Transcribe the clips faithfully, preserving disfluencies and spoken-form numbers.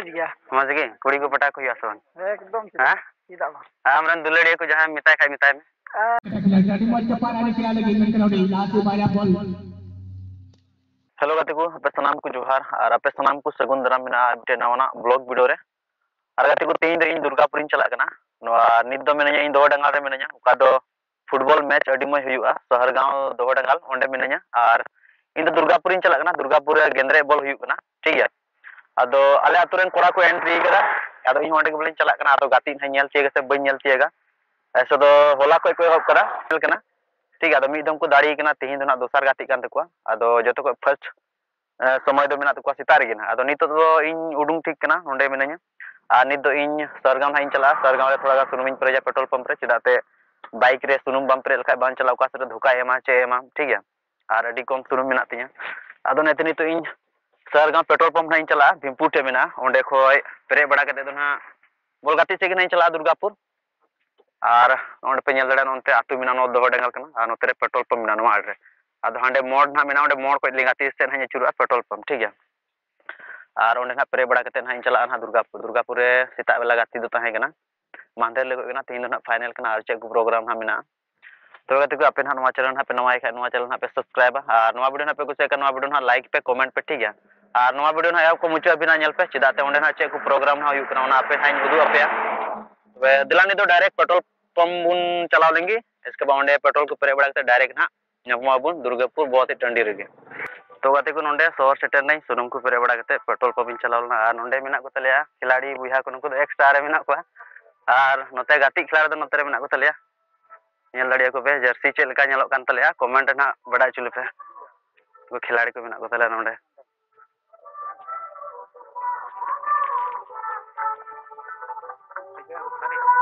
ᱴᱷᱤᱠ ᱜᱮᱭᱟ᱾ ᱢᱚᱡᱽ ᱜᱮ? ᱠᱩᱲᱤ ᱠᱚ ᱯᱚᱴᱟᱣ ᱠᱚ ᱦᱩᱭᱩᱜᱼᱟ ᱥᱮ ᱵᱟᱝ? ᱮᱠᱫᱚᱢ ᱪᱮᱫᱟᱜ ᱦᱮᱸ? ᱵᱟᱝ? ᱪᱮᱫᱟᱜ ᱵᱟᱝ? ᱟᱢ ᱨᱮᱱ ᱫᱩᱞᱟᱹᱲᱤᱭᱟᱹ ᱠᱚ ᱡᱟᱦᱟᱸᱭ ᱢᱮᱛᱟᱭ ᱠᱷᱟᱡ ᱢᱮᱛᱟᱭ ᱢᱮ᱾ ᱟᱹᱰᱤ ᱢᱚᱡᱽ ᱪᱟᱯᱟᱫ ᱟᱹᱰᱤ ᱠᱮᱭᱟ ᱞᱟᱹᱜᱤᱫ, ᱢᱮᱱᱠᱷᱟᱱ ᱚᱸᱰᱮ ᱞᱟᱦᱟ ᱥᱮᱫ ᱵᱟᱨᱭᱟ ᱵᱚᱞ᱾ ᱦᱮᱞᱳ ᱜᱟᱛᱮ ᱠᱚ, ᱟᱯᱮ ᱥᱟᱱᱟᱢ ᱠᱚ ᱡᱚᱦᱟᱨ ᱟᱨ ᱟᱯᱮ ᱥᱟᱱᱟᱢ ᱠᱚ ᱥᱟᱹᱜᱩᱱ ᱫᱟᱨᱟᱢ ᱢᱮᱱᱟᱜᱼᱟ ᱟᱨ ᱢᱤᱫᱴᱮᱱ ᱱᱟᱣᱟᱱᱟᱜ ᱵᱞᱚᱜ ᱵᱷᱤᱰᱤᱭᱳ ᱨᱮ᱾ ᱟᱨ ᱜᱟᱛᱮ ᱠᱚ, ᱛᱮᱦᱮᱧ ᱫᱚ ᱤᱧ ᱫᱩᱨᱜᱟᱯᱩᱨᱤᱧ ᱪᱟᱞᱟᱜ ᱠᱟᱱᱟ᱾ ᱱᱚᱣᱟ ᱱᱤᱛ ᱫᱚ ᱢᱤᱱᱟᱹᱧᱟ ᱤᱧ ᱫᱚᱦᱚ ᱰᱟᱸᱜᱟᱞ ᱨᱮ ᱢᱤᱱᱟᱹᱧᱟ, ᱚᱠᱟ ᱫᱚ ᱯᱷᱩᱴᱵᱚᱞ ᱢᱮᱪ ᱟᱹᱰᱤ ᱢᱚᱡᱽ ᱦᱩᱭᱩᱜᱼᱟ, ᱥᱚᱦᱚᱨᱜᱟᱸᱣ ᱫᱚᱦᱚ ᱰᱟᱸᱜᱟᱞ, ᱚᱸᱰᱮ ᱢᱤᱱᱟᱹᱧᱟ᱾ ᱟᱨ ᱤᱧ ᱫᱚ ᱫᱩᱨᱜᱟᱯᱩᱨᱤᱧ ᱪᱟᱞᱟᱜ ᱠᱟᱱᱟ, ᱫᱩᱨᱜᱟᱯᱩᱨ ᱨᱮ ᱜᱮᱸᱫᱽᱨᱮᱡ ᱵᱚᱞ ᱦᱩᱭᱩᱜ ᱠᱟᱱᱟ, ᱴᱷᱤᱠ ᱜᱮᱭᱟ᱾ ᱟᱫᱚ ᱟᱞᱮ ᱟᱹᱛᱩ ᱨᱮᱱ ᱠᱚᱲᱟ ᱠᱚ ᱮᱱᱴᱨᱤ ᱠᱟᱫᱟ, ᱟᱫᱚ ᱤᱧ ᱦᱚᱸ ᱚᱸᱰᱮ ᱜᱮ ᱵᱚᱞᱮᱧ ᱪᱟᱞᱟᱜ ᱠᱟᱱᱟ᱾ ᱟᱫᱚ ᱜᱟᱛᱮᱜ ᱱᱟᱦᱟᱜ ᱧᱮᱞ ᱛᱤᱭᱟᱹᱜᱟ ᱥᱮ ᱵᱟᱹᱧ ᱧᱮᱞ ᱛᱤᱭᱟᱹᱜᱟ, ᱮᱥᱮ ᱫᱚ ᱦᱚᱞᱟ ᱠᱷᱚᱡ ᱠᱚ ᱮᱦᱚᱵ ᱠᱟᱫᱟ, ᱧᱮᱞ ᱠᱟᱱᱟ, ᱴᱷᱤᱠ ᱜᱮᱭᱟ᱾ ᱟᱫᱚ ᱢᱤᱫ ᱫᱚᱢ ᱠᱚ ᱫᱟᱲᱮ ᱠᱟᱱᱟ, ᱛᱤᱦᱤᱧ ᱫᱚ ᱱᱟᱦᱟᱜ ᱫᱚᱥᱟᱨ ᱜᱟᱛᱮᱜ ᱠᱟᱱ ᱛᱟᱠᱚᱣᱟ᱾ ᱟᱫᱚ ᱡᱚᱛᱚ ᱠᱷᱚᱡ ᱯᱷᱟᱥᱴ ᱮ, ᱥᱚᱢᱚᱭ ᱫᱚ ᱢᱮᱱᱟᱜ ᱛᱟᱠᱚᱣᱟ ᱥᱮᱛᱟᱜ ᱨᱮᱜᱮ ᱱᱟᱦᱟᱜ᱾ ᱟᱫᱚ ᱱᱤᱛᱚᱜ ᱫᱚ ᱤᱧ ᱩᱰᱩᱝ ᱴᱷᱤᱠ ᱠᱟᱱᱟ, ᱱᱚᱸᱰᱮ ᱢᱤᱱᱟᱹᱧᱟ᱾ ᱟᱨ ᱱᱤᱛ ᱫᱚ ᱤᱧ ᱥᱟᱨᱜᱟᱢ ᱱᱟᱦᱟᱜ ᱤᱧ ᱪᱟᱞᱟᱜᱼᱟ, ᱥᱟᱨᱜᱟᱢ ᱨᱮ ᱛᱷᱚᱲᱟ ᱜᱟᱱ ᱥᱩᱱᱩᱢᱤᱧ ᱯᱮᱨᱮᱡᱟ ᱯᱮᱴᱨᱳᱞ ᱯᱟᱢᱯ ᱨᱮ, ᱪᱮᱫᱟᱜ ᱛᱮ ᱵᱟᱭᱤᱠ ᱨᱮ ᱥᱩᱱᱩᱢ ᱵᱟᱢ ᱯᱮᱨᱮᱡ ᱞᱮᱠᱷᱟᱡ ᱵᱟᱝ ᱪᱟᱞᱟᱜᱼᱟ, ᱚᱠᱟ ᱥᱮᱫ ᱨᱮ ᱫᱷᱳᱠᱟᱭ ᱮᱢᱟ, ᱪᱮᱫ ᱮ ᱮᱢᱟ, ᱴᱷᱤᱠ ᱜᱮᱭᱟ᱾ ᱟᱨ ᱟᱹᱰᱤ ᱠᱚᱢ ᱥᱩᱱᱩᱢ ᱢᱮᱱᱟᱜ ᱛᱤᱧᱟ᱾ ᱟᱫᱚ ᱚᱱᱟᱛᱮ ᱱᱤᱛᱚᱜ ᱤᱧ ᱥᱟᱨᱜᱟᱢ ᱯᱮᱴᱨᱳᱞ ᱯᱟᱢᱯ ᱱᱟᱦᱟᱜ ᱤᱧ ᱪᱟᱞᱟᱜᱼᱟ, ᱵᱷᱤᱢᱯᱩᱨ ᱴᱷᱮᱡ ᱢᱮᱱᱟᱜᱼᱟ, ᱚᱸᱰᱮ ᱠᱷᱚᱡ ᱯᱮᱨᱮᱡ ᱵᱟᱲᱟ ᱠᱟᱛᱮ ᱫᱚ ᱱᱟᱦᱟᱜ ᱵᱚᱞ ᱜᱟᱛᱮᱜ ᱥᱮᱫ ᱜᱮ ᱱᱟᱦᱟᱜ ᱤᱧ ᱪᱟᱞᱟᱜᱼᱟ ᱫᱩᱨᱜᱟᱯᱩᱨ᱾ ᱟᱨ ᱚᱸᱰᱮ ᱯᱮ ᱧᱮᱞ ᱫᱟᱲᱮᱭᱟᱜᱼᱟ, ᱱᱚᱛᱮ ᱟᱹᱛᱩ ᱢᱮᱱᱟᱜᱼᱟ, ᱱᱚᱣᱟ ᱫᱚᱦᱚ ᱰᱟᱸᱜᱟᱞ ᱠᱟᱱᱟ, ᱟᱨ ᱱᱚᱛᱮ ᱨᱮ ᱯᱮᱴᱨᱳᱞ ᱯᱟᱢᱯ ᱢᱮᱱᱟᱜᱼᱟ ᱱᱚᱣᱟ ᱟᱲᱮ ᱨᱮ᱾ ᱟᱫᱚ ᱦᱟᱸᱰᱮ ᱢᱳᱲ ᱱᱟᱦᱟᱜ ᱢᱮᱱᱟᱜᱼᱟ, ᱚᱸᱰᱮ ᱢᱳᱲ ᱠᱷᱚᱡ ᱞᱮᱸᱜᱟ ᱛᱤ ᱥᱮᱫ ᱱᱟᱦᱟᱜ ᱤᱧ ᱟᱹᱪᱩᱨᱚᱜᱼᱟ ᱯᱮᱴᱨᱳᱞ ᱯᱟᱢᱯ, ᱴᱷᱤᱠ ᱜᱮᱭᱟ᱾ ᱟᱨ ᱚᱸᱰᱮ ᱱᱟᱦᱟᱜ ᱯᱮᱨᱮᱡ ᱵᱟᱲᱟ ᱠᱟᱛᱮ ᱱᱟᱦᱟᱜ ᱤᱧ ᱪᱟᱞᱟᱜᱼᱟ ᱱᱟᱦᱟᱜ ᱫᱩᱨᱜᱟᱯᱩᱨ᱾ ᱫᱩᱨᱜᱟᱯᱩᱨ ᱨᱮ ᱥᱮᱛᱟᱜ ᱵᱮᱞᱟ ᱜᱟᱛᱮ ᱫᱚ ᱛᱟᱦᱮᱸ ᱠᱟᱱᱟ, ᱢᱟᱦᱫᱮᱨ ᱦᱤᱞᱳᱜ ᱦᱩᱭᱩᱜ ᱠᱟᱱᱟ, ᱛᱮᱦᱮᱧ ᱫᱚ ᱱᱟᱦᱟᱜ ᱯᱷᱟᱭᱱᱮᱞ ᱠᱟᱱᱟ, ᱟᱨ ᱪᱮᱫ ᱠᱚ ᱯᱨᱳᱜᱨᱟᱢ ᱱᱟᱦᱟᱜ ᱢᱮᱱᱟᱜᱼᱟ᱾ ᱛᱚᱵᱮ ᱜᱟᱛᱮ ᱠᱚ, ᱟᱯᱮ ᱱᱟᱦᱟᱜ ᱱᱚᱣᱟ ᱪᱮᱱᱮᱞ ᱱᱟᱦᱟᱜ ᱯᱮ ᱱᱟᱣᱟᱭ ᱠᱷᱟᱡ, ᱱᱚᱣᱟ ᱪᱮᱱᱮᱞ ᱱᱟᱦᱟᱜ ᱯᱮ ᱥᱟᱵᱥᱠᱨᱟᱭᱤᱵᱟ, ᱟᱨ ᱱᱚᱣᱟ ᱵᱷᱤᱰᱤᱭᱳ ᱱᱟᱦᱟᱜ ᱯᱮ ᱠᱩᱥᱤᱭᱟᱜ ᱠᱷᱟᱡ, ᱱᱚᱣᱟ ᱵᱷᱤᱰᱤᱭᱳ ᱱᱟᱦᱟᱜ ᱞᱟᱭᱤᱠ ᱯᱮ, ᱠᱚᱢᱮᱱᱴ ᱯᱮ, ᱴᱷᱤᱠ ᱜᱮᱭᱟ᱾ ᱟᱨ ᱱᱚᱣᱟ ᱵᱷᱤᱰᱤᱭᱳ ᱱᱟᱦᱟᱜ ᱮᱦᱚᱵ ᱠᱷᱚᱱ ᱢᱩᱪᱟᱹᱫ ᱦᱟᱹᱵᱤᱡ ᱱᱟᱦᱟᱜ ᱧᱮᱞ ᱯᱮ, ᱪᱮᱫᱟᱜ ᱛᱮ ᱚᱸᱰᱮ ᱱᱟᱦᱟᱜ ᱪᱮᱫ ᱠᱚ ᱯᱨᱳᱜᱨᱟᱢ ᱱᱟᱦᱟᱜ ᱦᱩᱭᱩᱜ ᱠᱟᱱᱟ, ᱚᱱᱟ ᱟᱯᱮ ᱱᱟᱦᱟᱜ ᱤᱧ ᱩᱫᱩᱜ ᱟᱯᱮᱭᱟ᱾ ᱛᱚᱵᱮ ᱫᱮᱞᱟ ᱱᱤᱛ ᱫᱚ ᱰᱟᱭᱨᱮᱠᱴ ᱯᱮᱴᱨᱳᱞ ᱯᱟᱢᱯ ᱵᱚᱱ ᱪᱟᱞᱟᱣ ᱞᱮᱱ ᱜᱮ, ᱤᱥᱠᱮ ᱵᱟᱫ ᱚᱸᱰᱮ ᱯᱮᱴᱨᱳᱞ ᱠᱚ ᱯᱮᱨᱮᱡ ᱵᱟᱲᱟ ᱠᱟᱛᱮ ᱰᱟᱭᱨᱮᱠᱴ ᱱᱟᱦᱟᱜ ᱧᱟᱯᱟᱢ ᱟᱵᱚᱱ ᱫᱩᱨᱜᱟᱯᱩᱨ ᱵᱚᱥ ᱴᱟᱺᱰᱤ ᱨᱮᱜᱮ᱾ ᱛᱚ ᱜᱟᱛᱮ ᱠᱚ, ᱱᱚᱸᱰᱮ ᱥᱚᱦᱚᱨ ᱥᱮᱴᱮᱨ ᱱᱟᱹᱧ, ᱥᱩᱱᱩᱢ ᱠᱚ ᱯᱮᱨᱮᱡ ᱵᱟᱲᱟ ᱠᱟᱛᱮ ᱯᱮᱴᱨᱳᱞ ᱯᱟᱢᱯ ᱤᱧ ᱪᱟᱞᱟᱣ ᱞᱮᱱᱟ᱾ ᱟᱨ ᱱᱚᱸᱰᱮ ᱢᱮᱱᱟᱜ ᱠᱚ ᱛᱟᱞᱮᱭᱟ ᱠᱷᱤᱞᱟᱲᱤ ᱵᱚᱭᱦᱟ ᱠᱚ, ᱱᱩᱠᱩ ᱫᱚ ᱮᱠᱥᱴᱨᱟ ᱨᱮ ᱢᱮᱱᱟᱜ ᱠᱚᱣᱟ, ᱟᱨ ᱱᱚᱛᱮ ᱜᱟᱛᱮᱜ ᱠᱷᱮᱞᱟ ᱨᱮᱫᱚ ᱱᱚᱛᱮ ᱨᱮ ᱢᱮᱱᱟᱜ ᱠᱚ ᱛᱟᱞᱮᱭᱟ᱾ ᱧᱮᱞ ᱫᱟᱲᱮᱭᱟᱠᱚ ᱯᱮ, ᱡᱟᱹᱨᱥᱤ ᱪᱮᱫ ᱞᱮᱠᱟ ᱧᱮᱞᱚᱜ ᱠᱟᱱ ᱛᱟᱞᱮᱭᱟ, ᱠᱚᱢᱮᱱᱴ ᱨᱮ ᱱᱟᱦᱟᱜ ᱵᱟᱰᱟᱭ ᱦᱚᱪᱚ ᱞᱮᱯᱮ᱾ ᱩᱱᱠᱩ ᱠᱷᱤᱞᱟᱲᱤ ᱠᱚ ᱢᱮᱱᱟᱜ ᱠᱚ ᱛᱟᱞᱮᱭᱟ ᱱᱚᱸᱰᱮ᱾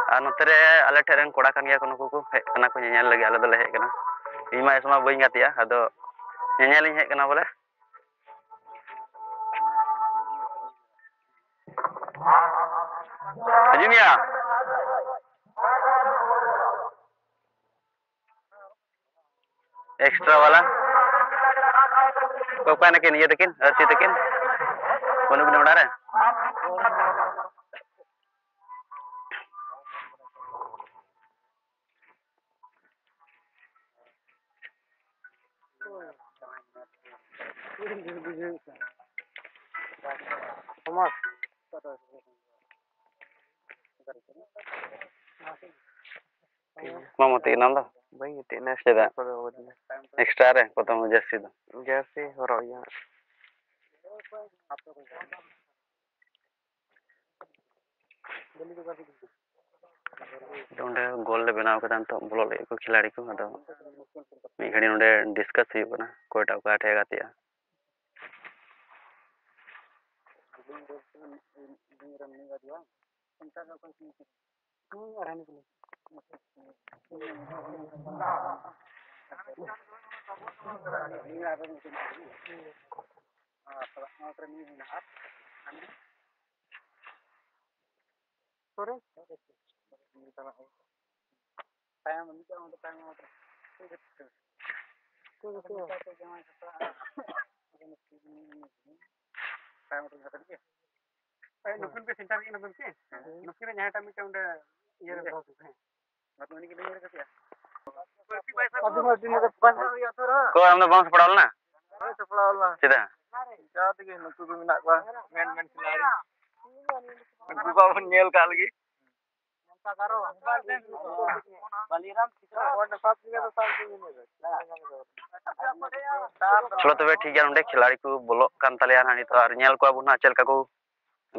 ᱟᱨ ᱱᱚᱛᱮ ᱨᱮ ᱟᱞᱮ ᱴᱷᱮᱱ ᱨᱮᱱ ᱠᱚᱲᱟ ᱠᱟᱱ ᱜᱮᱭᱟ ᱠᱚ, ᱱᱩᱠᱩ ᱠᱚ ᱦᱮᱡ ᱠᱟᱱᱟ ᱠᱚ ᱧᱮᱧᱮᱞ ᱞᱟᱹᱜᱤᱫ, ᱟᱞᱮ ᱫᱚᱞᱮ ᱦᱮᱡ ᱠᱟᱱᱟ᱾ ᱤᱧ ᱢᱟ ᱮᱥ ᱢᱟ ᱵᱟᱹᱧ ᱜᱟᱛᱮᱜᱼᱟ, ᱟᱫᱚ ᱧᱮᱧᱮᱞᱤᱧ ᱦᱮᱡ ᱠᱟᱱᱟ ᱵᱚᱞᱮ᱾ ᱦᱤᱡᱩᱜ ᱢᱮᱭᱟ᱾ ᱮᱠᱥᱴᱨᱟ ᱵᱟᱞᱟ᱾ ᱚᱠᱚᱭ ᱱᱟᱠᱤᱱ ᱤᱭᱟᱹ ᱛᱟᱹᱠᱤᱱ, ᱟᱹᱨᱥᱤ ᱛᱟᱹᱠᱤᱱ? ᱵᱟᱹᱱᱩᱜ ᱵᱤᱱᱟ ᱚᱲᱟᱜ ᱨᱮ? ᱵᱟᱢ ᱜᱟᱛᱮᱜ ᱠᱟᱱᱟ ᱟᱢ ᱫᱚ? ᱵᱟᱹᱧ ᱜᱟᱛᱮᱜ ᱠᱟᱱᱟ, ᱪᱮᱫᱟᱜ? Extra ᱠᱚᱫᱚ ᱵᱟᱹᱧ ᱜᱟᱛᱮᱜ ᱠᱟᱱᱟ᱾ Extra ᱨᱮ ᱯᱨᱚᱛᱷᱚᱢ jersey ᱫᱚ? Jersey ᱦᱚᱨᱚᱜ ᱤᱧ ᱦᱟᱸᱜ᱾ ᱚᱸᱰᱮ goal ᱞᱮ ᱵᱮᱱᱟᱣ ᱠᱮᱫᱟ, ᱱᱤᱛᱚᱜ ᱵᱚᱞᱚᱜ ᱞᱟᱹᱜᱤᱫ ᱠᱚ ᱠᱷᱤᱞᱟᱲᱤ ᱠᱚ᱾ ᱟᱫᱚ ᱢᱤᱫ ᱜᱷᱟᱹᱲᱤ ᱱᱚᱸᱰᱮ discuss ᱦᱩᱭᱩᱜ ᱠᱟᱱᱟ, ᱚᱠᱚᱭᱴᱟᱜ ᱚᱠᱟ ᱴᱷᱮᱡ ᱮ ᱜᱟᱛᱮᱜᱼᱟ᱾ ᱱᱩᱠᱤᱱ ᱯᱮ center ᱠᱤᱱᱟ ᱵᱚᱞᱠᱤ? ᱦᱮᱸ᱾ ᱱᱩᱠᱤᱱ ᱨᱮ ᱡᱟᱦᱟᱸᱭᱴᱟᱜ ᱢᱤᱫᱴᱮᱱ ᱚᱸᱰᱮ ᱤᱭᱟᱹ ᱨᱮ ᱫᱚᱦᱚ ᱠᱚᱯᱮ, ᱦᱮᱸ᱾ ᱟᱫᱚ ᱟᱹᱰᱤ ᱢᱚᱡᱽ ᱟᱹᱰᱤ ᱢᱚᱡᱽ ᱯᱟᱥ ᱦᱩᱭᱩᱜᱼᱟ ᱛᱚ, ᱦᱮᱸ᱾ ᱚᱠᱚᱭ ᱟᱢ ᱫᱚ ᱵᱟᱢ ᱥᱟᱯᱲᱟᱣ ᱞᱮᱱᱟ? ᱦᱳᱭ, ᱥᱟᱯᱲᱟᱣ ᱞᱮᱱᱟ᱾ ᱪᱮᱫᱟᱜ? ᱡᱟ ᱛᱮᱜᱮ ᱱᱩᱠᱩ ᱠᱚ ᱢᱮᱱᱟᱜ ᱠᱚᱣᱟ, ᱢᱮᱱ ᱢᱮᱱ ᱠᱷᱤᱞᱟᱲᱤ᱾ ᱩᱱᱠᱩ ᱵᱟᱵᱚᱱ ᱧᱮᱞ ᱠᱟᱜ ᱞᱟᱹᱜᱤᱫ᱾ ᱪᱚᱞᱚ ᱛᱚᱵᱮ ᱴᱷᱤᱠ ᱜᱮᱭᱟ, ᱱᱚᱸᱰᱮ ᱠᱷᱤᱞᱟᱲᱤ ᱠᱚ ᱵᱚᱞᱚᱜ ᱠᱟᱱ ᱛᱟᱞᱮᱭᱟ ᱦᱟᱸᱜ ᱱᱤᱛᱚᱜ, ᱟᱨ ᱧᱮᱞ ᱠᱚᱣᱟ ᱵᱚᱱ ᱦᱟᱸᱜ ᱪᱮᱫ ᱞᱮᱠᱟ ᱠᱚ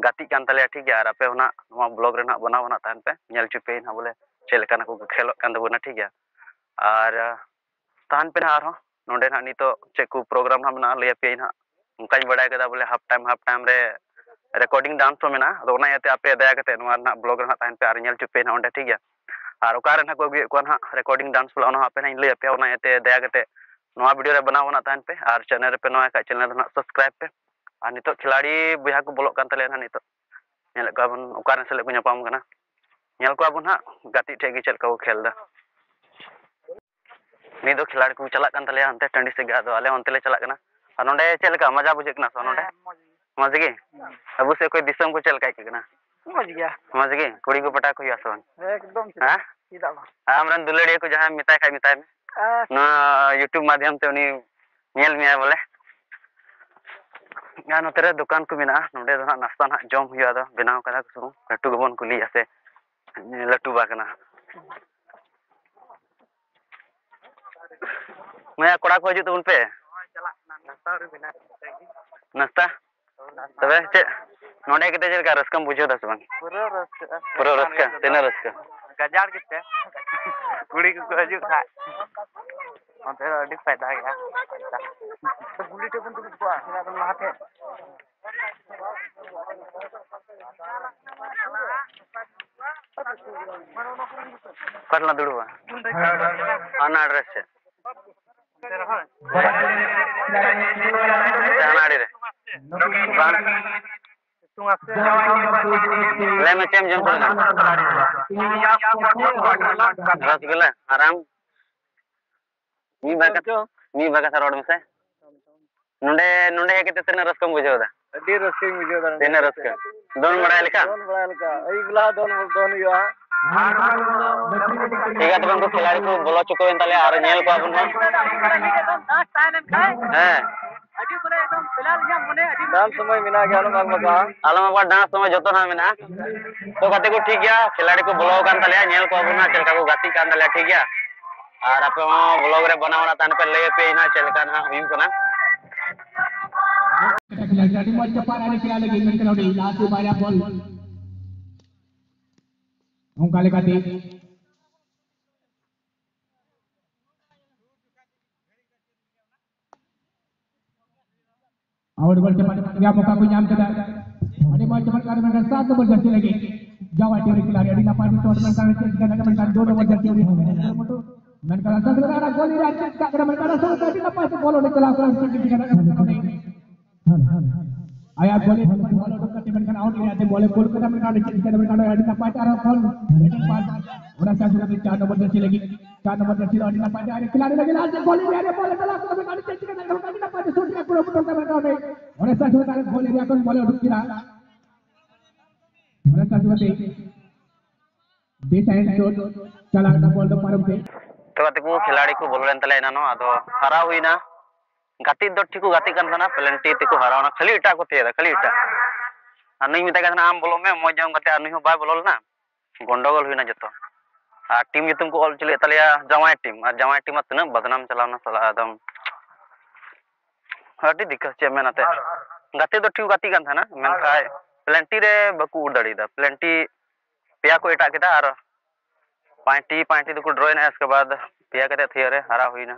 ᱜᱟᱛᱮᱜ ᱠᱟᱱ ᱛᱟᱞᱮᱭᱟ, ᱴᱷᱤᱠ ᱜᱮᱭᱟ᱾ ᱟᱨ ᱟᱯᱮ ᱦᱚᱸ ᱱᱟᱜ ᱱᱚᱣᱟ vlog ᱨᱮ ᱱᱟᱜ ᱵᱮᱱᱟᱣ ᱱᱟᱜ ᱛᱟᱦᱮᱱ ᱯᱮ, ᱧᱮᱞ ᱦᱚᱪᱚ ᱯᱮ ᱱᱟᱜ ᱵᱚᱞᱮ ᱪᱮᱫ ᱞᱮᱠᱟ ᱱᱟᱜ ᱠᱚ ᱠᱷᱮᱞᱚᱜ ᱠᱟᱱ ᱛᱟᱵᱚᱱᱟ, ᱴᱷᱤᱠ ᱜᱮᱭᱟ᱾ ᱟᱨ ᱛᱟᱦᱮᱱ ᱯᱮ ᱱᱟᱦᱟᱜ ᱟᱨᱦᱚᱸ᱾ ᱱᱚᱸᱰᱮ ᱱᱟᱦᱟᱜ ᱱᱤᱛᱚᱜ ᱪᱮᱫ ᱠᱚ program ᱱᱟᱦᱟᱜ ᱢᱮᱱᱟᱜᱼᱟ, ᱞᱟᱹᱭ ᱟᱯᱮᱭᱟᱹᱧ ᱱᱟᱦᱟᱜ᱾ ᱚᱱᱠᱟᱧ ᱵᱟᱲᱟᱭ ᱠᱟᱫᱟ ᱵᱚᱞᱮ half time, half time ᱨᱮ recording dance ᱦᱚᱸ ᱢᱮᱱᱟᱜᱼᱟ᱾ ᱟᱫᱚ ᱚᱱᱟ ᱤᱭᱟᱹᱛᱮ ᱟᱯᱮ ᱫᱟᱭᱟ ᱠᱟᱛᱮ ᱱᱚᱣᱟ ᱨᱮᱱᱟᱜ vlog ᱨᱮ ᱱᱟᱦᱟᱜ ᱛᱟᱦᱮᱱ ᱯᱮ ᱟᱨ ᱧᱮᱞ ᱦᱚᱪᱚ ᱯᱮ ᱱᱟᱦᱟᱜ ᱚᱸᱰᱮ, ᱴᱷᱤᱠ ᱜᱮᱭᱟ᱾ ᱟᱨ ᱚᱠᱟ ᱨᱮ ᱱᱟᱦᱟᱜ ᱠᱚ ᱟᱹᱜᱩᱭᱮᱫ ᱠᱚᱣᱟ ᱱᱟᱦᱟᱜ recording dance ᱵᱚᱞᱮ, ᱚᱱᱟ ᱦᱚᱸ ᱟᱯᱮ ᱱᱟᱦᱟᱜ ᱤᱧ ᱞᱟᱹᱭ ᱟᱯᱮᱭᱟ᱾ ᱚᱱᱟ ᱤᱭᱟᱹᱛᱮ ᱫᱟᱭᱟ ᱠᱟᱛᱮ ᱱᱚᱣᱟ video ᱨᱮ ᱵᱮᱱᱟᱣ ᱱᱟᱦᱟᱜ ᱛᱟᱦᱮᱱ ᱯᱮ ᱟᱨ channel ᱨᱮᱯᱮ ᱱᱟᱣᱟ ᱠᱷᱟᱡ channel ᱫᱚ ᱱᱟᱦᱟᱜ subscribe ᱯᱮ᱾ ᱟᱨ ᱱᱤᱛᱚᱜ ᱠᱷᱤᱞᱟᱲᱤ ᱵᱚᱭᱦᱟ ᱠᱚ ᱵᱚᱞᱚᱜ ᱠᱟᱱ ᱛᱟᱞᱮᱭᱟ ᱱᱟᱦᱟᱜ ᱱᱤᱛᱚᱜ᱾ ᱧᱮᱞᱮᱫ ᱠᱚᱣᱟ ᱵᱚᱱ ᱚᱠᱟ ᱨᱮᱱ ᱥᱟᱞᱟᱜ ᱠᱚ ᱧᱟᱯᱟᱢ ᱠᱟᱱᱟ᱾ ᱧᱮᱞ ᱠᱚᱣᱟ ᱵᱚᱱ ᱦᱟᱸᱜ ᱜᱟᱛᱮᱜ ᱴᱷᱮᱡ ᱜᱮ ᱪᱮᱫ ᱞᱮᱠᱟ ᱠᱚ ᱠᱷᱮᱞ ᱫᱟ᱾ ᱱᱤᱛ ᱫᱚ ᱠᱷᱤᱞᱟᱲᱤ ᱠᱚ ᱪᱟᱞᱟᱜ ᱠᱟᱱ ᱛᱟᱞᱮᱭᱟ ᱦᱟᱱᱛᱮ ᱴᱟᱺᱰᱤ ᱥᱮᱫ ᱜᱮ, ᱟᱫᱚ ᱟᱞᱮ ᱚᱱᱛᱮ ᱞᱮ ᱪᱟᱞᱟᱜ ᱠᱟᱱᱟ᱾ ᱟᱨ ᱱᱚᱸᱰᱮ ᱪᱮᱫ ᱞᱮᱠᱟ ᱢᱚᱡᱟ ᱵᱩᱡᱷᱟᱹᱜ ᱠᱟᱱᱟ ᱥᱮ ᱱᱚᱸᱰᱮ? ᱦᱮᱸ, ᱢᱚᱡᱽ ᱜᱮ᱾ ᱢᱚᱡᱽ ᱜᱮ? ᱟᱵᱚ ᱥᱮᱫ ᱠᱷᱚᱱ ᱫᱤᱥᱚᱢ ᱠᱚ ᱪᱮᱫ ᱞᱮᱠᱟ ᱟᱹᱭᱠᱟᱹᱜ ᱠᱟᱱᱟ? ᱢᱚᱡᱽ ᱜᱮᱭᱟ᱾ ᱢᱚᱡᱽ ᱜᱮ? ᱠᱩᱲᱤ ᱠᱚ ᱯᱟᱴᱟ ᱠᱚ ᱦᱩᱭᱩᱜᱼᱟ ᱥᱮ ᱵᱟᱝ? ᱮᱠᱫᱚᱢ, ᱪᱮᱫᱟᱜ? ᱦᱮᱸ? ᱪᱮᱫᱟᱜ ᱵᱟᱝ? ᱟᱨ ᱟᱢᱨᱮᱱ ᱫᱩᱞᱟᱹᱲᱤᱭᱟᱹ ᱠᱚ ᱡᱟᱦᱟᱸᱭ ᱢᱮᱛᱟᱭ ᱠᱷᱟᱡ ᱢᱮᱛᱟᱭ ᱢᱮ᱾ ᱟᱨ ᱱᱚᱣᱟ YouTube ᱢᱟᱫᱽᱫᱷᱚᱢ ᱛᱮ ᱩᱱᱤ ᱧᱮᱞ ᱢᱮᱭᱟᱭ ᱵᱚᱞᱮ᱾ ᱟᱨ ᱱᱚᱛᱮ ᱨᱮ ᱫᱚᱠᱟᱱ ᱠᱚ ᱢᱮᱱᱟᱜᱼᱟ᱾ ᱱᱚᱸᱰᱮ ᱫᱚ ᱦᱟᱸᱜ ᱱᱟᱥᱛᱟ ᱦᱟᱸᱜ ᱡᱚᱢ ᱦᱩᱭᱩᱜᱼᱟ᱾ ᱟᱫᱚ ᱵᱮᱱᱟᱣ ᱠᱟᱫᱟ ᱠᱚ ᱥᱮ ᱵᱟᱝ? ᱞᱟᱹᱴᱩ ᱜᱮᱵᱚᱱ ᱠᱩᱞᱤᱭᱟ ᱥᱮ ᱞᱟᱹᱴᱩ ᱵᱟ ᱠᱟᱱᱟ᱾ ᱢᱟᱭᱟ, ᱠᱚᱲᱟ ᱠᱚ ᱦᱤᱡᱩᱜ ᱛᱟᱵᱚᱱ ᱯᱮ᱾ ᱱᱟᱥᱛᱟ? ᱛᱚᱵᱮ ᱪᱮᱫ, ᱱᱚᱰᱮ ᱦᱮᱡ ᱠᱟᱛᱮ ᱪᱮᱫ ᱞᱮᱠᱟ ᱨᱟᱹᱥᱠᱟᱹᱢ ᱵᱩᱡᱷᱟᱹᱣ ᱫᱟ ᱥᱮ ᱵᱟᱝ? ᱯᱩᱨᱟᱹ ᱨᱟᱹᱥᱠᱟᱹ᱾ ᱯᱩᱨᱟᱹ ᱨᱟᱹᱥᱠᱟᱹ? ᱛᱤᱱᱟᱹᱜ ᱨᱟᱹᱥᱠᱟᱹ? ᱜᱟᱡᱟᱲ ᱜᱮᱛᱮ᱾ ᱠᱩᱲᱤ ᱠᱚᱠᱚ ᱦᱤᱡᱩᱜ ᱠᱷᱟᱡ᱾ ᱚᱱᱛᱮ ᱫᱚ ᱟᱹᱰᱤ ᱯᱷᱟᱭᱫᱟ ᱜᱮᱭᱟ᱾ ᱜᱩᱞᱤ ᱴᱷᱮᱡ ᱵᱚᱱ ᱫᱩᱲᱩᱵ ᱠᱚᱜᱼᱟ, ᱞᱟᱦᱟ ᱴᱷᱮᱡ᱾ ᱚᱠᱟ ᱨᱮᱞᱟᱝ ᱫᱩᱲᱩᱵᱟ? ᱦᱟᱱᱟ ᱟᱲᱮ ᱨᱮ ᱥᱮ? ᱥᱮ ᱦᱟᱱᱟ ᱟᱲᱮ ᱨᱮ? ᱵᱟᱝ᱾ ᱞᱟᱹᱭ ᱢᱮ, ᱪᱮᱫ ᱮᱢ ᱡᱚᱢ ᱥᱟᱱᱟ ᱠᱟᱱᱟ? ᱨᱚᱥᱜᱩᱞᱞᱟ᱾ ᱟᱨ ᱟᱢ? ᱢᱤᱫ ᱵᱟᱨ ᱠᱟᱛᱷᱟ, ᱢᱤᱫ ᱵᱟᱨ ᱠᱟᱛᱷᱟ ᱨᱚᱲ ᱢᱮᱥᱮ᱾ ᱱᱚᱰᱮ, ᱱᱚᱰᱮ ᱦᱮᱡ ᱠᱟᱛᱮ ᱛᱤᱱᱟᱹᱜ ᱨᱟᱹᱥᱠᱟᱹᱢ ᱵᱩᱡᱷᱟᱹᱣ ᱮᱫᱟ? ᱟᱹᱰᱤ ᱨᱟᱹᱥᱠᱟᱹᱧ ᱵᱩᱡᱷᱟᱹᱣ ᱮᱫᱟ ᱱᱚᱰᱮ ᱛᱤᱱᱟᱹᱜ ᱦᱮᱡ ᱨᱟᱹᱥᱠᱟᱹ? ᱠᱟᱛᱮ᱾ ᱫᱚᱱ ᱵᱟᱲᱟᱭ ᱞᱮᱠᱟ? ᱫᱚᱱ ᱵᱟᱲᱟᱭ ᱞᱮᱠᱟ᱾ ᱟᱹᱭᱩᱵ ᱵᱮᱞᱟ ᱫᱚᱱ, ᱫᱚᱱ ᱦᱩᱭᱩᱜᱼᱟ᱾ ᱴᱷᱤᱠ ᱜᱮᱭᱟ, ᱛᱚᱵᱮ ᱩᱱᱠᱩ ᱠᱷᱤᱞᱟᱲᱤ ᱠᱚ ᱵᱚᱞᱚ ᱦᱚᱪᱚ ᱠᱚᱵᱮᱱ ᱛᱟᱞᱮᱭᱟ ᱟᱨ ᱧᱮᱞ ᱠᱚᱣᱟ ᱵᱚᱱ ᱦᱟᱸᱜ᱾ ᱦᱮᱸ᱾ ᱰᱟᱱᱥ ᱥᱚᱢᱚᱭ ᱢᱮᱱᱟᱜ ᱜᱮᱭᱟ, ᱟᱞᱚᱢ ᱟᱞᱜᱟᱜᱼᱟ᱾ ᱟᱞᱚᱢ ᱟᱵᱟᱨ ᱰᱟᱱᱥ ᱥᱚᱢᱚᱭ ᱡᱚᱛᱚ ᱦᱟᱸᱜ ᱢᱮᱱᱟᱜᱼᱟ᱾ ᱛᱚ ᱜᱟᱛᱮ ᱠᱚ, ᱴᱷᱤᱠ ᱜᱮᱭᱟ, ᱠᱷᱤᱞᱟᱲᱤ ᱠᱚ ᱵᱚᱞᱚ ᱟᱠᱟᱱ ᱛᱟᱞᱮᱭᱟ, ᱧᱮᱞ ᱠᱚᱣᱟ ᱵᱚᱱ ᱦᱟᱸᱜ ᱪᱮᱫ ᱞᱮᱠᱟ ᱠᱚ ᱜᱟᱛᱮᱜ ᱠᱟᱱ ᱛᱟᱞᱮᱭᱟ, ᱴᱷᱤᱠ ᱜᱮᱭᱟ᱾ ᱟᱨ ᱟᱯᱮ ᱦᱚᱸ ᱵᱞᱚᱜ ᱨᱮ ᱵᱮᱱᱟᱣ ᱵᱟᱲᱟ ᱛᱟᱦᱮᱱ ᱯᱮ, ᱞᱟᱹᱭ ᱟᱯᱮ ᱦᱟᱸᱜ ᱪᱮᱫ ᱞᱮᱠᱟ ᱦᱟᱸᱜ ᱦᱩᱭᱩᱜ ᱠᱟᱱᱟ᱾ ᱟᱹᱰᱤ ᱢᱚᱡᱽ ᱪᱟᱯᱟᱫ ᱟᱹᱰᱤ ᱠᱷᱤᱞᱟᱲᱤ ᱜᱮ ᱢᱮᱱ ᱠᱟᱱᱟ, ᱚᱸᱰᱮ ᱞᱟᱦᱟ ᱥᱮᱫ ᱵᱟᱨᱭᱟ ᱵᱚᱞ ᱚᱱᱠᱟ ᱞᱮᱠᱟᱛᱮ ᱟᱣᱩᱴ ᱵᱚᱞ ᱪᱟᱯᱟᱫ ᱨᱮᱭᱟᱜ ᱢᱚᱠᱟ ᱠᱚ ᱧᱟᱢ ᱠᱮᱫᱟ᱾ ᱟᱹᱰᱤ ᱢᱚᱡᱽ ᱪᱟᱯᱟᱫ ᱠᱟᱱᱟ, ᱢᱮᱱᱠᱷᱟᱱ ᱥᱟᱛ ᱱᱚᱢᱵᱚᱨ ᱡᱟᱹᱨᱥᱤ ᱞᱟᱹᱜᱤᱫ ᱡᱟᱣᱟᱭ ᱴᱤᱢ ᱨᱮ ᱠᱷᱤᱞᱟᱲᱤ ᱟᱹᱰᱤ ᱱᱟᱯᱟᱭ ᱛᱮ ᱪᱚᱴ ᱢᱮᱱᱠᱷᱟᱱ ᱪᱮᱫ ᱪᱤᱠᱟᱹ ᱫᱟᱲᱮᱭᱟᱜ ᱠᱟᱱᱟ, ᱢᱮᱱᱠᱷᱟᱱ ᱫᱩ ᱱᱚᱢᱵᱚᱨ ᱡᱟᱹᱨᱥᱤ ᱩᱱᱤ ᱦᱚᱸ ᱢᱮᱱᱟᱭ ᱠᱩᱨᱩᱢᱩᱴᱩ᱾ ᱢᱮᱱᱠᱷᱟᱱ ᱞᱟᱛᱟᱨ ᱥᱮᱫ ᱨᱮ ᱟᱨᱟᱜ ᱜᱳᱞᱤ ᱨᱮ ᱪᱮᱫ ᱪᱤᱠᱟᱹᱜ ᱠᱟᱱᱟ, ᱢᱮᱱᱠᱷᱟᱱ ᱟᱥᱚᱞ ᱛᱮ ᱟᱹᱰᱤ ᱱᱟᱯᱟᱭ ᱛᱮ ᱵᱚᱞ ᱚᱸᱰᱮ ᱪᱟᱞᱟᱣ ᱠᱟᱱᱟ, ᱪᱮᱫ ᱪᱤᱠᱟᱹ ᱫᱟᱲᱮᱭᱟᱜ ᱠᱟᱱᱟ ᱚᱸᱰᱮ᱾ ᱟᱭᱟᱜ ᱜᱳᱞᱤ ᱵᱚᱞ ᱚᱰᱚᱠ ᱠᱟᱛᱮ ᱢᱮᱱᱠᱷᱟᱱ ᱟᱣᱩᱴ ᱮᱨᱤᱭᱟ ᱛᱮ ᱵᱚᱞᱮ ᱠᱩᱞ ᱠᱟᱫᱟ, ᱢᱮᱱᱠᱷᱟᱱ ᱚᱸᱰᱮ ᱪᱮᱫ ᱪᱤᱠᱟᱹ ᱫᱟᱲᱮᱭᱟᱜ ᱠᱟᱱᱟ, ᱟᱹᱰᱤ ᱱᱟᱯᱟᱭ ᱛᱮ ᱟᱨᱦᱚᱸ ᱵᱚᱞ ᱵᱮᱴᱤᱝ ᱯᱟᱥ ᱚᱱᱟ ᱥᱟᱶ ᱥᱟᱶᱛᱮ ᱪᱟᱨ ᱱᱚᱢᱵᱚᱨ ᱡᱟᱹᱨᱥᱤ ᱞᱟᱹᱜᱤᱫ, ᱪᱟᱨ ᱱᱚᱢᱵᱚᱨ ᱡᱟᱹᱨᱥᱤ ᱫᱚ ᱟᱹᱰᱤ ᱱᱟᱯᱟᱭ ᱛᱮ ᱟᱹᱰᱤ ᱠᱷᱤᱞᱟᱲᱤ ᱞᱟᱹᱜᱤᱫ ᱞᱟᱦᱟ ᱥᱮᱫ ᱜᱳᱞ ᱮᱨᱤᱭᱟ ᱨᱮ ᱵᱚᱞ ᱮ ᱪᱟᱞᱟᱣ ᱠᱟᱱᱟ, ᱟᱹᱰᱤ ᱪᱮᱦᱨᱟ ᱠᱩᱨᱩᱢᱩᱴᱩ ᱠᱟᱛᱮ ᱨᱟᱠᱟᱵ ᱮ᱾ ᱚᱱᱟ ᱥᱟᱶ ᱥᱟᱶᱛᱮ ᱜᱳᱞ ᱮᱨᱤᱭᱟ ᱠᱷᱚᱱ ᱵᱚᱞ ᱮ ᱩᱰᱩᱠ ᱠᱮᱫᱟ᱾ ᱚᱱᱟ ᱥᱟᱶ ᱥᱟᱶᱛᱮ ᱵᱮᱥ ᱟᱭᱮᱱ ᱥᱳᱴ ᱪᱟᱞᱟᱣ ᱮᱱᱟ ᱵᱚᱞ ᱫᱚ ᱯᱟᱨᱚᱢ ᱛᱮ᱾ ᱛᱚ ᱜᱟᱛᱮ ᱠᱚ, ᱠᱷᱤᱞᱟᱲᱤ ᱠᱚ ᱵᱚᱞᱚ ᱞᱮᱱ ᱛᱟᱞᱮᱭᱟ ᱮᱱᱟᱱᱚᱜ, ᱟᱫᱚ ᱦᱟᱨᱟᱣ ᱦᱩᱭᱱᱟ᱾ ᱜᱟᱛᱮ ᱫᱚ ᱴᱷᱤᱠ ᱠᱚ ᱜᱟᱛᱮᱜ ᱠᱟᱱ ᱛᱟᱦᱮᱱᱟ, ᱯᱮᱱᱟᱞᱴᱤ ᱛᱮᱠᱚ ᱦᱟᱨᱟᱣᱱᱟ, ᱠᱷᱟᱹᱞᱤ ᱮᱴᱟᱜ ᱠᱚ ᱛᱷᱤᱭᱟᱹᱫᱟ, ᱠᱷᱟᱹᱞᱤ ᱮᱴᱟᱜ᱾ ᱟᱨ ᱱᱩᱭ ᱢᱮᱛᱟᱭ ᱠᱟᱱ ᱛᱟᱦᱮᱱᱟ, "ᱟᱢ ᱵᱚᱞᱚᱜ ᱢᱮ", ᱢᱚᱡᱽ ᱧᱚᱜ ᱜᱟᱛᱮ, ᱟᱨ ᱱᱩᱭ ᱦᱚᱸ ᱵᱟᱭ ᱵᱚᱞᱚ ᱞᱮᱱᱟ᱾ ᱜᱚᱱᱰᱚᱜᱳᱞ ᱦᱩᱭᱱᱟ ᱡᱚᱛᱚ᱾ ᱟᱨ ᱴᱤᱢ ᱧᱩᱛᱩᱢ ᱠᱚ ᱚᱞ ᱦᱚᱪᱚ ᱞᱮᱫ ᱛᱟᱞᱮᱭᱟ ᱡᱟᱶᱟᱭ ᱴᱤᱢ, ᱟᱨ ᱡᱟᱶᱟᱭ ᱴᱤᱢ ᱟᱨ ᱛᱤᱱᱟᱹᱜ ᱵᱟᱫᱱᱟᱢ ᱪᱟᱞᱟᱣᱱᱟ ᱥᱟᱞᱟ, ᱮᱠᱫᱚᱢ ᱟᱹᱰᱤ ᱫᱤᱠᱠᱟᱛ᱾ ᱪᱮᱫ ᱮᱢ ᱢᱮᱱᱟ ᱛᱮ, ᱜᱟᱛᱮ ᱫᱚ ᱴᱷᱤᱠ ᱠᱚ ᱜᱟᱛᱮᱜ ᱠᱟᱱ ᱛᱟᱦᱮᱱᱟ, ᱢᱮᱱᱠᱷᱟᱱ ᱯᱮᱱᱟᱞᱴᱤ ᱨᱮ ᱵᱟᱠᱚ ᱩᱰ ᱫᱟᱲᱮᱭᱟᱫᱟ᱾ ᱯᱮᱱᱟᱞᱴᱤ ᱯᱮᱭᱟ ᱠᱚ ᱮᱴᱟᱜ ᱠᱮᱫᱟ ᱟᱨ ᱯᱟᱸᱪᱴᱤ, ᱯᱟᱸᱪᱴᱤ ᱫᱚᱠᱚ ᱰᱨᱚᱭᱮᱱᱟ, ᱤᱥᱠᱮ ᱵᱟᱫ ᱯᱮᱭᱟ ᱠᱟᱛᱮ ᱛᱷᱤᱭᱟᱹ ᱨᱮ ᱦᱟᱨᱟᱣ ᱦᱩᱭᱱᱟ᱾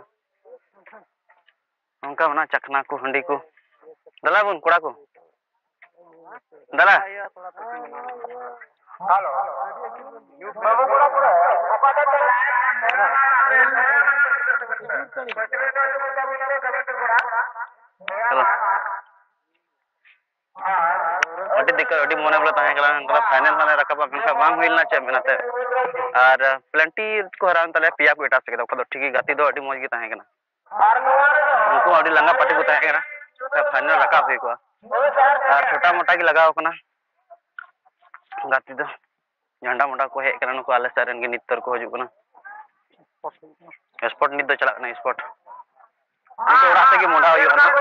ᱚᱱᱠᱟ ᱢᱮᱱᱟᱜᱼᱟ ᱪᱟᱠᱷᱱᱟ ᱠᱚ, ᱦᱟᱺᱰᱤ ᱠᱚ᱾ ᱫᱮᱞᱟ ᱵᱚᱱ ᱠᱚᱲᱟ ᱠᱚ, ᱫᱮᱞᱟ᱾ ᱦᱮᱞᱳ᱾ ᱟᱹᱰᱤ ᱫᱤᱠᱠᱟᱛ, ᱟᱹᱰᱤ ᱢᱚᱱᱮ ᱵᱚᱞᱮ ᱛᱟᱦᱮᱸ ᱠᱟᱱᱟ, ᱱᱚᱝᱠᱟ ᱯᱷᱟᱭᱱᱮᱞ ᱦᱚᱸᱞᱮ ᱨᱟᱠᱟᱵᱟ, ᱢᱮᱱᱠᱷᱟᱱ ᱵᱟᱝ ᱦᱩᱭ ᱞᱮᱱᱟ᱾ ᱪᱮᱫ ᱢᱮᱱᱟᱛᱮ, ᱟᱨ ᱯᱮᱱᱟᱞᱴᱤ ᱠᱚ ᱦᱟᱨᱟᱣ ᱮᱱ ᱛᱟᱞᱮᱭᱟ, ᱯᱮᱭᱟ ᱠᱚ ᱮᱴᱟᱜ ᱥᱮᱫ ᱠᱮᱫᱟ᱾ ᱵᱟᱠᱷᱟᱡ ᱫᱚ ᱴᱷᱤᱠ ᱜᱮ, ᱜᱟᱛᱮ ᱫᱚ ᱟᱹᱰᱤ ᱢᱚᱡᱽ ᱜᱮ ᱛᱟᱦᱮᱸ ᱠᱟᱱᱟ᱾ ᱩᱱᱠᱩ ᱦᱚᱸ ᱟᱹᱰᱤ ᱞᱟᱸᱜᱟ ᱯᱟᱹᱴᱤ ᱠᱚ ᱛᱟᱦᱮᱸ ᱠᱟᱱᱟ, ᱯᱷᱟᱭᱱᱮᱞ ᱨᱟᱠᱟᱵ ᱦᱩᱭ ᱠᱚᱜᱼᱟ᱾ ᱟᱨ ᱪᱷᱳᱴᱟ ᱢᱳᱴᱟ ᱜᱮ ᱞᱟᱜᱟᱣ ᱠᱟᱱᱟ ᱜᱟᱛᱮ ᱫᱚ᱾ ᱡᱷᱟᱱᱰᱟ ᱢᱚᱱᱰᱟ ᱠᱚ ᱦᱮᱡ ᱠᱟᱱᱟ ᱱᱩᱠᱩ ᱟᱞᱮ ᱥᱮᱫ ᱨᱮᱱ ᱜᱮ, ᱱᱤᱛ ᱛᱟᱹᱨ ᱠᱚ ᱦᱤᱡᱩᱜ ᱠᱟᱱᱟ᱾ ᱥᱯᱳᱨᱴ ᱱᱤᱛ ᱫᱚ ᱪᱟᱞᱟᱜ ᱠᱟᱱᱟ, ᱥᱯᱳᱨᱴ᱾ ᱱᱤᱛ ᱫᱚ ᱚᱲᱟᱜ ᱥᱮᱫ ᱜᱮ ᱢᱚᱦᱰᱟ ᱦᱩᱭᱩᱜᱼᱟ ᱱᱟᱦᱟᱜ᱾